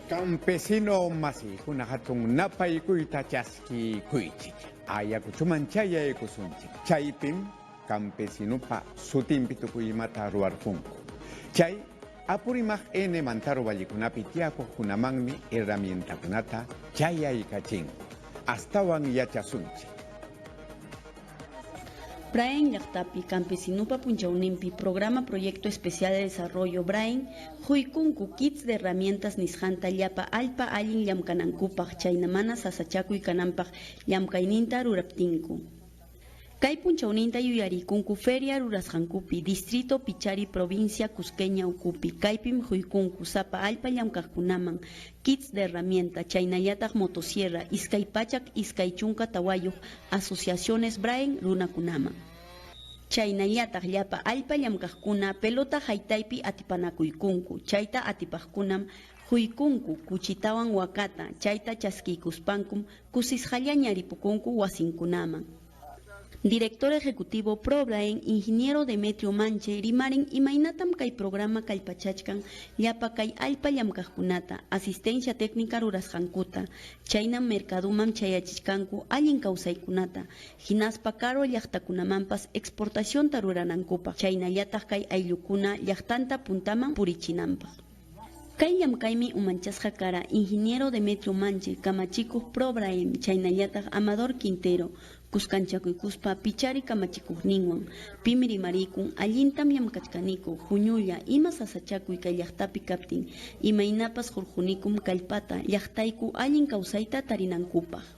Campesino masiykuna hatun napaykuyta chaskikuychik. Ayacuchoman chayaykusunchik. Chaypim campesinopa sutinpi tukuy imata ruwarqunku. Chay Apurímac N Mantaro vallekunapi tiyakuqkunamanmi herramientakunata chayaykachinku. Astawan yachasunchik. Braen llaqtapi campesinopa punchawninpi Programa Proyecto Especial de Desarrollo Braen quykunku kits de herramientas nisqanta llapa allpa allin llamkanankupaq chayna mana sasachakuy kananpaq llamkayninta ruraptinku. Kay punchawninta yuyarikunku feria rurasqankupi distrito Pichari provincia Cusqueña ukupi kaypim quykunku sapa allpa llamkaqkunaman kits de herramienta chaynallataq motosierra 224 asociaciones Braen runakunaman. Chaynallataq llapa allpa llamkaqkuna pelota haytaypi atipanakuykunku, chayta atipaqkunam quykunku kuchitawan wakata, chayta chaskiykuspankum kusisqallaña ripukunku wasinkunaman. Director Ejecutivo ProBraen, Ingeniero Demetrio Manche, rimarin imaynatam kay programa kallpachachkan llapa kay allpa llamkaqkunata, asistencia técnica rurasqankuta, chaynam mercaduman chayachichkanku allin kawsaykunata, hinaspa karu llaqtakunamanpas exportacionta ruranankupaq, chaynallataq kay ayllukuna llaqtanta puntaman purichinanpaq. Kay llamkaymi umanchasqa kara Ingeniero Demetrio Manche, kamachikuq ProBraem, chaynallataq Amador Quintero, kuskanchakuykuspa Pichari kamachikuqninwan, pim rimarikun allintam llamkachkaniku, huñulla, ima sasachakuy kay llaqtapi kaptin, imaynapas hurqunikum kallpata llaqtayku allin kawsayta tarinankupaq.